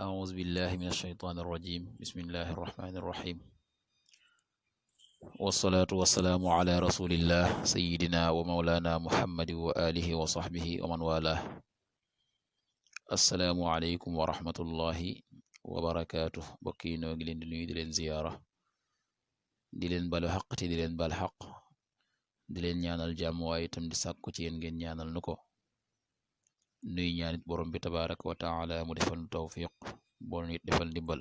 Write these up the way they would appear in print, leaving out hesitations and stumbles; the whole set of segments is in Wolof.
أعوذ بالله من الشيطان الرجيم بسم الله الرحمن الرحيم والصلاة والسلام على رسول الله سيدنا ومولانا محمد وآله وصحبه ومن والاه السلام عليكم ورحمة الله وبركاته bokki noo ngi leen di nuyu di leen ziyaara di leen balu xaq te di leen bal xaq di leen ñaanal jàmm waaye itam di sàkku ci yéen ngeen ñaanal nu ko nuy ñaanit borom bi tabaraka wa taala mu defal nu tawfiq boo nit defal ndimbal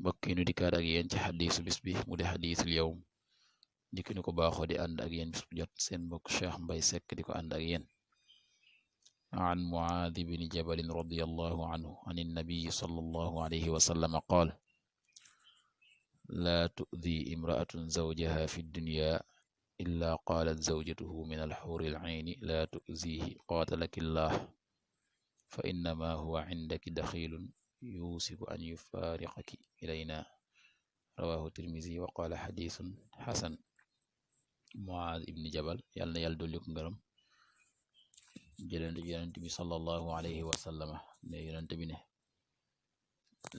bokki nu dikkaat ak yéen ci xadiisu bis bi mu di xadiisul yawm dikki nu ko baaxoo di ànd ak yéen bis bu jot seen mbokk Cheikh Mbay Seck di ko ànd ak yéen an Muaad bni Jabalin radiyallahu anhu an innabiyi sallallahu alayhi wa sallam qaal laa tu'di imra'atun zawjaha fi dunya illa qaalat zawjatuhu min alxuuri alcayni laa tu'ziihi qaatalaki llah fa innama huwa cindaki daxiilun yuusiku an yufaariqaki ilayna rawaahu tirmisi wa qaala xadiisun xasan. Muaad ibni Jabal yàlla na yàlla dolli ko ngërëm jëlante yonent bi sallallahu alayhi wa sallama ne yonent bi ne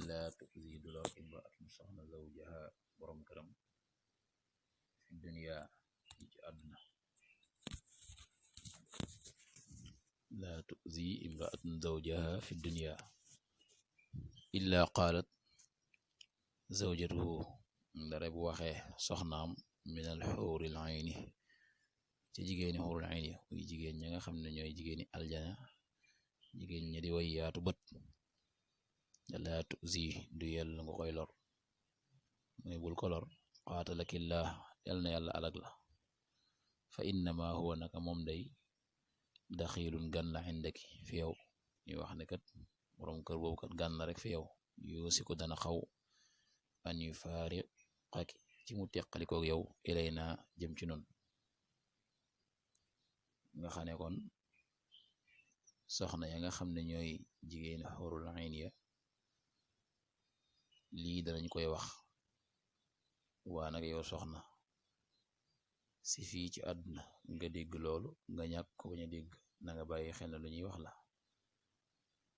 laa tu'zi du lor imraatun soxna zawjaha borom këram fi dunya ci àdduna laa tu'zi imraatun zawjaha fi dunya illa qaalat zawjatuhu ndare bu waxee soxnaam min al xuuril ayni ci jigéeni xuuril ayni muy jigéen ña nga xam ne ñooy jigéeni aljana jigéen ñi di way yaatu bët laa tu'zi du yell nga koy lor muy bul ko lor qaatalakillah yal na yàlla alag la fa innama huwa naka moom day daxiilun gan la indaki fi yow ñuy wax ne kat borom kër boobu kat gan la rek fi yow yoosi ko dana xaw an yufaariqaki ci mu teqalikoog yow ilayna jëm ci noonu nga xam ne kon soxna ya nga xam ne ñooy jigéeni xurul ayn ya lii danañ koy wax waa nag yow soxna si fii ci àdduna nga dégg loolu nga ñàkk ko bañ a dégg na nga bàyyi xel na lu ñuy wax la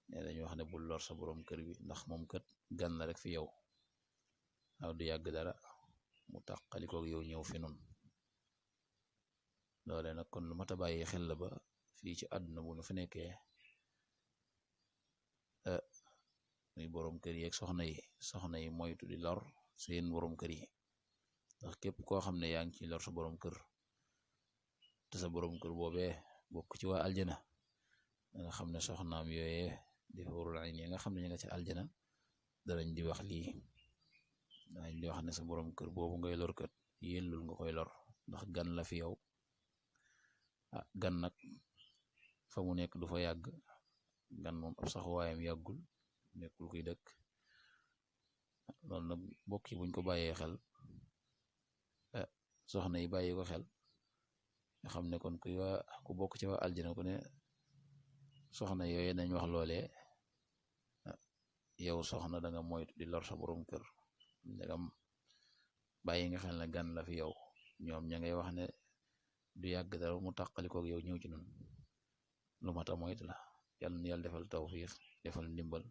ne dañu wax ne bul lor sa borom kër bi ndax moom kat gan la rek fi yow aw du yàgg dara mu tàqalikoog yow ñëw fi noonu loole nag kon lu mat a bàyyi xel la ba fii ci àdduna bu nu fi nekkee muy borom kër yi ak soxna yi moytu di lor seen borom kër yi ndax képp koo xam ne yaa ngi ci lor sa borom kër te sa borom kër boobee bokk ci waa aljana nga xam ne soxnaam yooyee di xuurul ayn yi nga xam ne ñu nga ci aljana danañ di wax lii danañ di wax ne sa borom kër boobu ngay lor kat yellul nga koy lor ndax gan la fi yow gan nag fa mu nekk du fa yàgg gan moom ab saxuwaayam yàggul nekkul kuy dëkk loolu nag bokk yi buñ ko bàyyee xel soxna yi bàyyi ko xel nga xam ne kon ku bokk ci waa aljana ku ne soxna yooyu dañ wax loolee yow soxna da nga moytu di lor sa borom kër ndegam bàyyi nga xel ne gan la fi yow ñoom ña ngay wax ne du yàgg dara mu tàqalikoog yow ñëw ci noonu lu mata moytu la yàlla na yàlla defal tawfiq defal ndimbal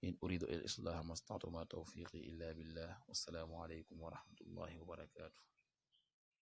in uridu il islaha mastata'tu ma tawfiqi illa billah wassalaamu alaykum wa rahmatullahi wa barakatuh